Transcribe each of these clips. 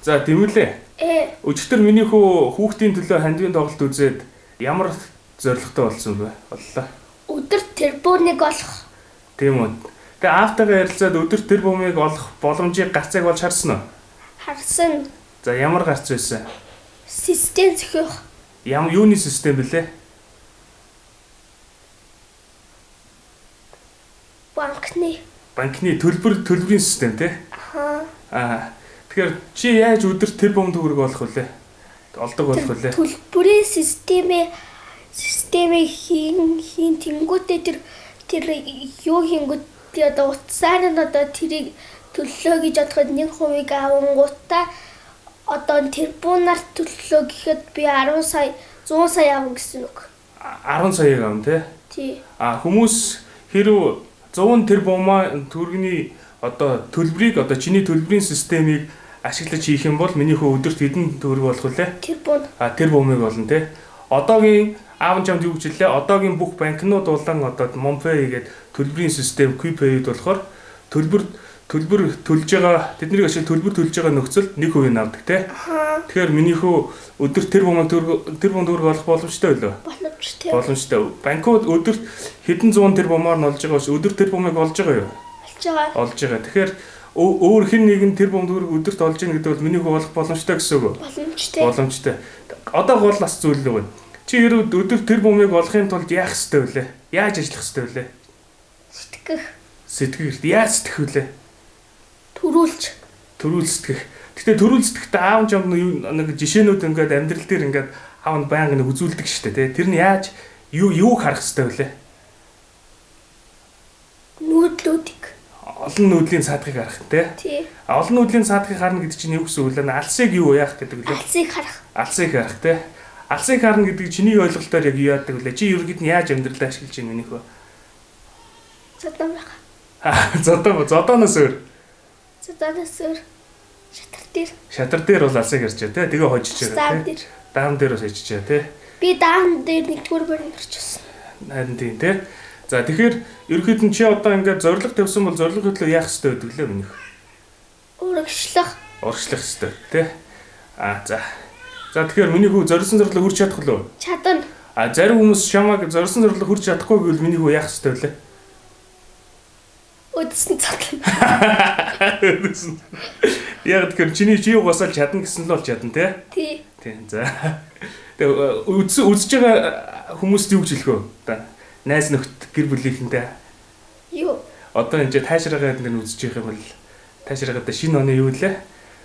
За Дэмүлээ. Өчигдөр миний хүү хүүхдийн төлөө хандивын тоглолт үзээд ямар зорилготой болсон бэ? Боллоо. Өдөр тэрбумыг олох. Тийм үү. Тэгээ аавтайгаа ярилцаад өдөр тэрбумыг олох боломжийг гарцааг болж харсан уу? Харсан. За ямар гарц байсан? Систем зохиох. Ямар юуны систем бэлээ? Банкны. Банкны төлбөрийн систем тий? Аа. Аа. Тэгэхээр чи яаж өдөр тэрбум төгрөг олох вүлээ? Олдог болох вүлээ? Төлбөрийн системээ хийн тэнгүүтээ тэр юу хийнгүүт одоо утсаар нь одоо тэрийг төллөө гэж бодоход 1% авангуудаа одоо тэрбумаар төллөө гэхэд би 10 сая 100 сая авна гэсэн үг. 10 саяыг авна тий? Тий. А хүмүүс хэрв 100 тэрбумаа төгрөгийн одоо төлбөрийг одоо чиний төлбөрийн системийг ашиглаж хийх юм бол миний хүү өдөрт хэдэн төгрөг болох вүлээ? Тэрбум. А тэрбумыг болно тий. Одоогийн аав нь чамд юу гэж хэллээ? Одоогийн бүх банкнууд болон одоо Monpay гэдэг төлбөрийн систем QPay-д болохоор төлбөр төлж байгаа тэднийг ашиг төлбөр төлж байгаа нөхцөлд 1% нь авдаг тий. Тэгэхээр миний хүү өдөрт тэрбум төгрөг олох боломжтой байлоо. Боломжтой. Боломжтой. Банкуд өдөрт хэдэн зуун тэрбумаар нь олж байгаа биш өдөрт тэрбумыг олж байгаа юу? Олж байгаа. Олж байгаа. Тэгэхээр өөр хэн нэгэн тэрбум төгрөг өдөрт олж ийн гэдэг бол миний хүү олох боломжтой гэсэн үг үү? Боломжтой. Боломжтой. Одоо гол бас зүйл нэг байна. Чи хэрвээ өдөр тэрбумыг олохын тулд яах ёстой вүлээ? Яаж ажиллах ёстой вүлээ? Сэтгэх. Сэтгэх. Яаж сэтгэх вүлээ? Төрүүлж. Төрүүл сэтгэх. Гэтэ төрүүл сэтгэхдээ аав чамд нэг жишээнүүд ингээд амьдрал дээр ингээд аав нь байнга нэг үзүүлдэг штэ тий. Тэр нь яаж юуг харах ёстой вүлээ? Нүүдлүүдийг. Олон нүүдлийн саадхыг харах тий. Тий. Олон нүүдлийн саадхыг харна гэдэг чинь юу гэсэн үг вэ? Алсыг юу яах гэдэг вэ? Алсыг харах. Алсыг харах тий. Алсыг харна гэдэг чиний ойлголтоор яг юу яадаг вэ? Чи ерөнхийд нь яаж амьдралаа ашиглаж байна минийх вэ? Зодон байх. Зодон, зодооноос өөр. Зодооноос өөр. Шатар дээр. Шатар дээр бол алсыг харж байгаа тий. Тэгээ хожиж байгаа тий. Даам дээр бас хожиж байгаа тий. Би даам дээр нэгдүгээр бөрөнд орчихсон. Харин тийм тий. За тэгэхээр ерөнхийд нь чи одоо ингээд зорилго тавьсан бол зорилго хөтлөө яах ёстой гэдэг лээ минийх? Урагшлах. Урагшлах ёстой тий. А за. За тэгэхээр миний хүү зориулсан зорилго хүрч чадах лөө? Чадна. А зарим хүмүүс чамайг зориулсан зорилго хүрч чадахгүй гэвэл миний хүү яах ёстой вэ? Өдсөн цоглоно. Өдсөн. Яг тэгэхээр чиний чи угаасаа л чадна гэсэн л бол чадна тий? Тий. Тий. За. Тэгээ үзэж байгаа хүмүүст юу гэж хэлэх вэ? Одоо найз нөхд гэр бүлийнхэнтэй. Юу? Одоо энэ таашраагаа эдгээр үзэж явах юм бол таашраагаа шинэ оны юу лээ?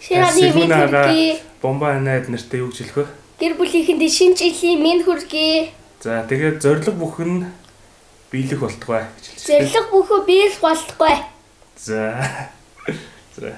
Шинэ оны минь хүргэе. Бомба найд нартай юу гэж хэлэх вэ? Гэр бүлийнхэндээ шинэ жилийн минь хүргэе. За тэгээд зорилго бүхэн биелэх болтугай гэж хэлж байна. Зорилго бүхөө биелэх болтугай. За. За.